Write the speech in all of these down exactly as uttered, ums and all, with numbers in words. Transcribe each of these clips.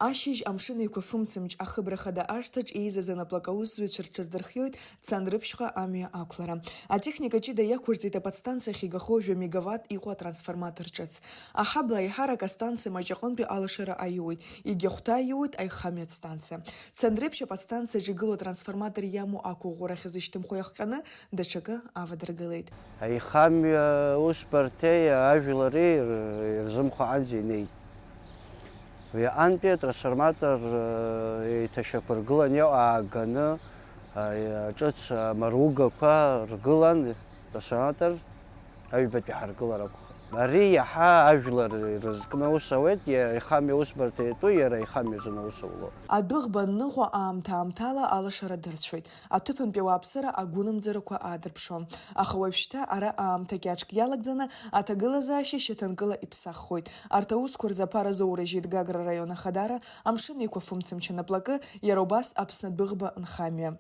Ашьыжь Амшын Еиқәа фымцамч ахыбра хада ашҭаҿ еизаз анаплак аусзуҩцәа рҽаздырхиоит Цандрыԥшьҟа амҩа ақәлара. Атехника ҷыда иақәырҵеит аподстанциа ахьигахо жәа мегаватт иҟоу атрансформатор ҿыц. Аҳабла аиҳарак астанциа маҷ аҟынтәи алашара аиуеит, егьи ахәҭа аиуеит аихамҩатә станциа. Цандрыԥшь аподстанциаҿы игылоу атрансформатор иамоу ақәыӷәӷәара ахьазышьҭымхуа иахҟьаны даҽакы авадыргылеит. Аихамҩа усбарҭеи ажәлари ир-, ирзымхо анӡа инеит. Уи аҟынтәи атрансформатор, э, еиҭашьақәыргылан иҟоу ааганы, э, ҿыц амаругақәа ргылан, трансформатор аҩбатәи ҳаргылар акәхап. Ари иаҳа ажәлар ирызкны аус ауеит, иа-, ихамҩа усбарҭа иатәу иара ихамҩаӡаны аус аулоуп. Адәыӷба анныҟәа аамҭа-аамҭала алашара дырцәоит. Аҭыԥантәи ауааԥсыра агәынамӡарақәа аадырԥшуан. Аха уажәшьҭа ара аамҭа кьаҿк иалагӡаны аҭагылазаашьа шьаҭанкыла иԥсаххоит. Арҭ аусқәа рзы аԥара азоура жьеит Гагра араион Ахадара, Амшын Еиқәа фымцамч анаплакы, иара убас Аԥсны адәыӷба нхамҩа.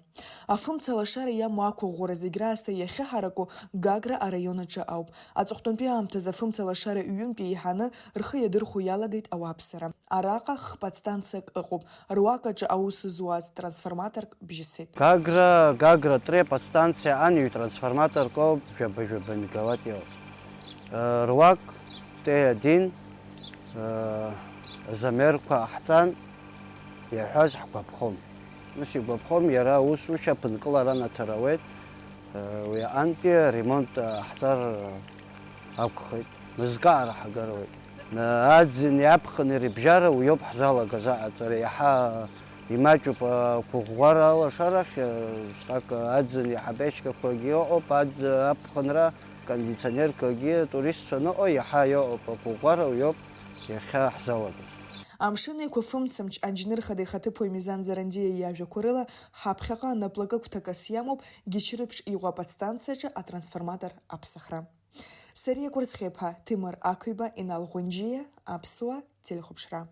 Афымца лашара иамоу ақәыӷәӷәара зегь раасҭа иахьыҳараку Гагра араион аҿы ауп. Аҵыхәтәантәи аамҭазы афымца лашара ҩынтә еиҳаны рхы иадырхәо иалагеит ауааԥсыра. Араҟа х-подстанциак ыҟоуп. Руак аҿы аус зуаз трансформаторк бжьысит. Гагра, Гагра три подстанциа анҩ трансформаторк ауп, жәаба-жәаба мегаватт иоуп. Э, Руак Т один, э, замерқәа ҟаҳҵан, иаҳәаз ҳгәаԥхом. Ус игәаԥхом, иара аусушьа аԥынкылара анаҭар ауеит, э, уи аҟынтәи аремонт, э, ҟаҳҵар акәхеит, мызкы аараҳгар ауеит. Аӡын иаԥхын ирыбжьара уиоуп ҳзалагаз аҟаҵара, иаҳа имаҷуп, ақәыӷәӷәара алашарахь, усҟак аӡын иаҳабеишьгақәагьы ыҟоуп, аӡ-, аԥхынра, кондиционерқәагьы, атуристцәа аныҟоу иаҳа иҟоуп, ақәыӷәӷәара уиоуп иахьа ҳзалагаз. Амшын Еиқәа фымцамч анџьныр хада ихаҭыԥуаҩ Мизан Зарандиа иажәақәа рыла, ҳаԥхьаҟа анаплакы гәҭакас иамоуп Гьычрыԥшь иҟоу аподстанциаҿы атрансформатор аԥсахра. Сариа Кәарцхиаԥҳа, Ҭемыр Ақәиба, Инал Ӷәынџьиа, Аԥсуа телехәаԥшра.